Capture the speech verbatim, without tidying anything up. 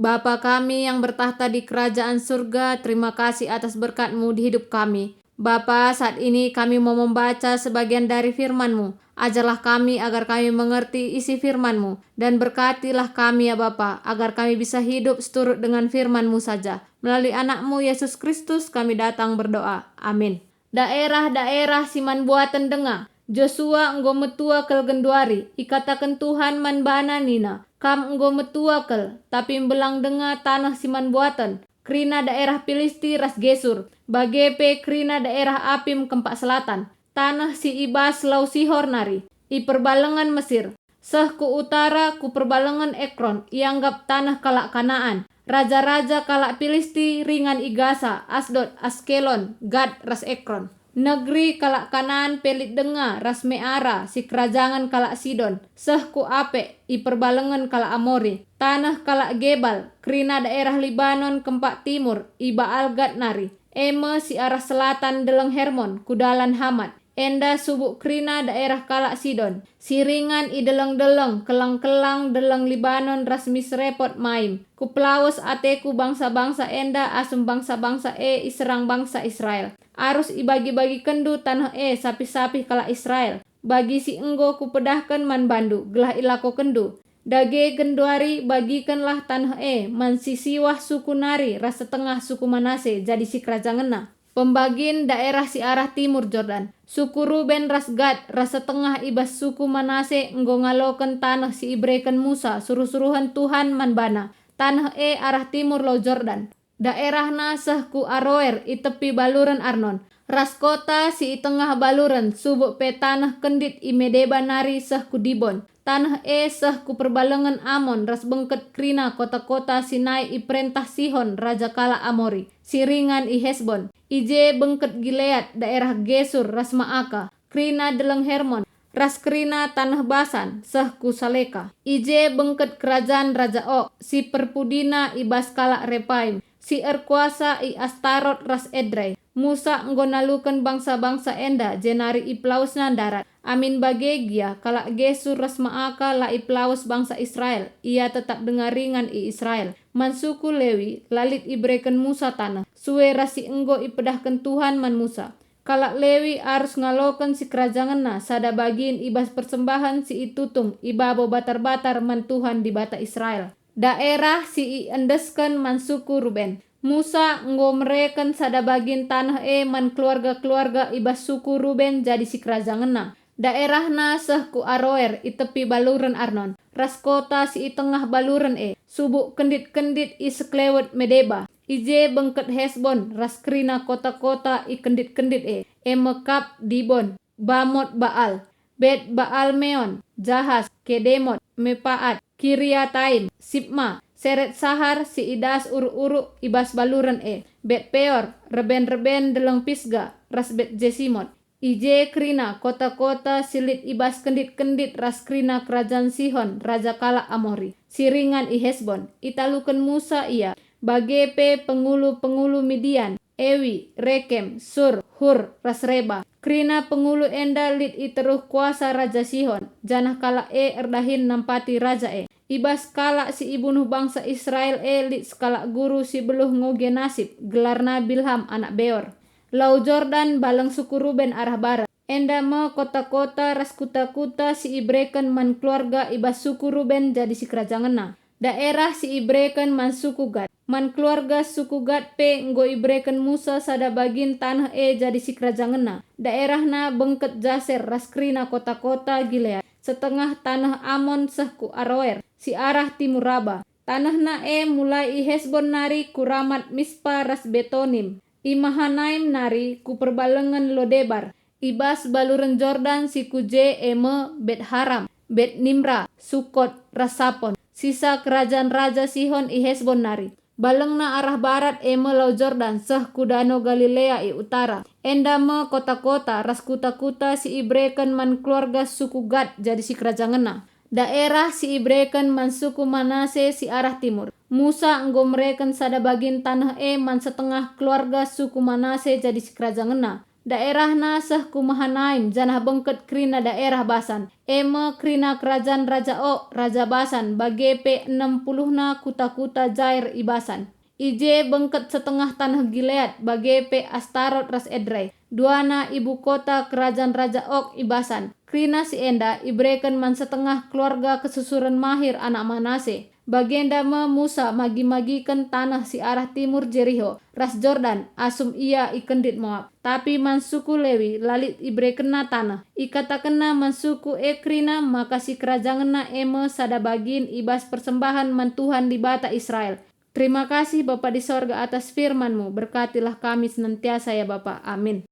Bapa kami yang bertakhta di kerajaan surga, terima kasih atas berkat-Mu di hidup kami. Bapa, saat ini kami mau membaca sebagian dari firman-Mu. Ajarlah kami agar kami mengerti isi firman-Mu, dan berkatilah kami, ya Bapa, agar kami bisa hidup seturut dengan firman-Mu saja. Melalui Anak-Mu, Yesus Kristus, kami datang berdoa. Amin. Daerah-daerah si man buaten denga. Josua enggo metua kal genduari. Ikataken Tuhan man bana nina, "Kam enggo metua kal, tapi mbelang denga taneh si man buaten, kerina daerah Pilisti ras Gesur, bage pe kerina daerah Apim kempak selatan, taneh si i bas Lau Sihor nari, i perbalengen Mesir, seh ku utara ku perbalengen Ekron, ianggap taneh kalak Kanaan. Raja-raja kalak Pilisti ringan i Gasa, Asdod, Askelon, Gat, ras Ekron. Negeri kalak Kanaan pe lit denga ras Meara, sikerajangen kalak Sidon, seh ku Apek, i perbalengen kalak Amori, taneh kalak Gebal, kerina daerah Libanon kempak timur, i Baal Gad nari, e me si arah selatan Deleng Hermon, ku dalan Hamat, enda subuk kerina daerah kalak Sidon, si ringan i deleng-deleng, kelang-kelang Deleng Libanon ras Misrepot Maim. Kupelawes ateku bangsa-bangsa enda asum bangsa-bangsa e iserang bangsa Israel. Arus ibagi-bagikenndu taneh e sapih-sapih kalak Israel, bagi si enggo kupedahken man bandu, gelah ilakokenndu. Dage genduari bagikenlah taneh e man si siwah suku nari ras setengah suku Manase jadi sikerajangenna. Pembagin daerah si arah timur Jordan. Suku Ruben ras Gad ras setengah i bas suku Manase enggo ngaloken taneh si ibereken Musa suruh-suruhen Tuhan man bana. Taneh e arah timur Lau Jordan. Daerahna seh ku Aroer i tepi baluren Arnon, ras kota si i tengah baluren, subuk pe taneh kendit i Medeba nari seh ku Dibon. Taneh e seh ku perbalengen Amon ras bengket kerina kota-kota si nai iperentah Sihon, raja kalak Amori, si ringan i Hesbon. I je bengket Gilead, daerah Gesur ras Maaka, kerina Deleng Hermon, ras kerina taneh Basan, seh ku Saleka. I je bengket kerajan Raja Og, si perpudina i bas kalak Repaim, si erkuasa i Astarot ras Edrei. Musa enggo naluken bangsa-bangsa enda, jenari ipelawesna ndarat. Amin bage gia, kalak Gesur ras Maaka la ipelawes bangsa Israel, ia tetap denga ringan i Israel. Man suku Lewi la lit ibereken Musa taneh, sue ras si enggo ipedahken Tuhan man Musa. Kalak Lewi arus ngaloken sikerajangenna sada bagin i bas persembahen si itutung i babo batar-batar man Tuhan Dibata Israel. Daerah si iendesken man suku Ruben. Musa enggo mereken sada bagin taneh e man keluarga-keluarga i bas suku Ruben jadi sikerajangenna. Daerahna seh ku Aroer i tepi baluren Arnon, ras kota si i tengah baluren e, subuk kendit-kendit i sekelewet Medeba. I je bengket Hesbon ras kerina kota-kota i kendit-kendit e, e me kap Dibon, Bamot Baal, Bet Baal Meon, Jahas, Kedemot, Mepaat, Kiriataim, Sibma, Seret Sahar si i das uruk-uruk i bas baluren e, Bet Peor, reben-reben Deleng Pisga, ras Bet Jesimot. I je kerina kota-kota si lit i bas kendit-kendit ras kerina kerajan Sihon, raja kalak Amori, si ringan i Hesbon. Italuken Musa ia, bage pe pengulu-pengulu Midian, Ewi, Rekem, Sur, Hur, ras Reba. Kerina pengulu enda lit i teruh kuasa Raja Sihon, janah kalak e erdahin nampati raja e. I bas kalak si ibunuh bangsa Israel e lit sekalak guru si beluh ngoge nasib, gelarna Bilham anak Beor. Lau Jordan, baleng suku Ruben arah barat. Enda me kota-kota ras kuta-kuta si ibereken man keluarga i bas suku Ruben jadi sikerajangenna. Daerah si ibereken man suku Gad. Man keluarga suku Gad pe enggo ibereken Musa sada bagin taneh e jadi sikerajangenna. Daerahna bengket Jaser ras kerina kota-kota Gilead, setengah taneh Amon seh ku Aroer, si arah timur Raba. Tanehna e mulai i Hesbon nari ku Ramat Mispa ras Betonim, i Mahanaim nari ku perbalengen Lodebar, i bas baluren Jordan si ku je e me Bet Haram, Bet Nimra, Sukot, ras Sapon, sisa kerajan Raja Sihon i Hesbon nari. Balengna arah barat e me Lau Jordan seh ku Dano Galilea i utara. Enda me kota-kota ras kuta-kuta si ibereken man keluarga suku Gad jadi sikerajangenna. Daerah si ibereken man suku Manase si arah timur. Musa enggo mereken sada bagin taneh e man setengah keluarga suku Manase jadi sikerajangenna. Daerahna seh ku Mahanaim, janah bengket kerina daerah Basan, e me kerina kerajan Raja Og, raja Basan, bage pe enem puluhna kuta-kuta Jair i Basan. I je bengket setengah taneh Gilead, bage pe Astarot ras Edrei, duana ibu kota kerajan Raja Og i Basan. Kerina si enda ibereken man setengah keluarga kesusuren Mahir anak Manase. Bagenda me Musa magi-magiken taneh si arah timur Jeriho ras Jordan asum ia ikendit Moab. Tapi man suku Lewi la lit iberekenna taneh. Ikatakenna man suku e kerina maka sikerajangenna e me sada bagin i bas persembahen man Tuhan Dibata Israel. Terima kasih, Bapa di sorga, atas firman-Mu. Berkatilah kami senantiasa, ya Bapa. Amin.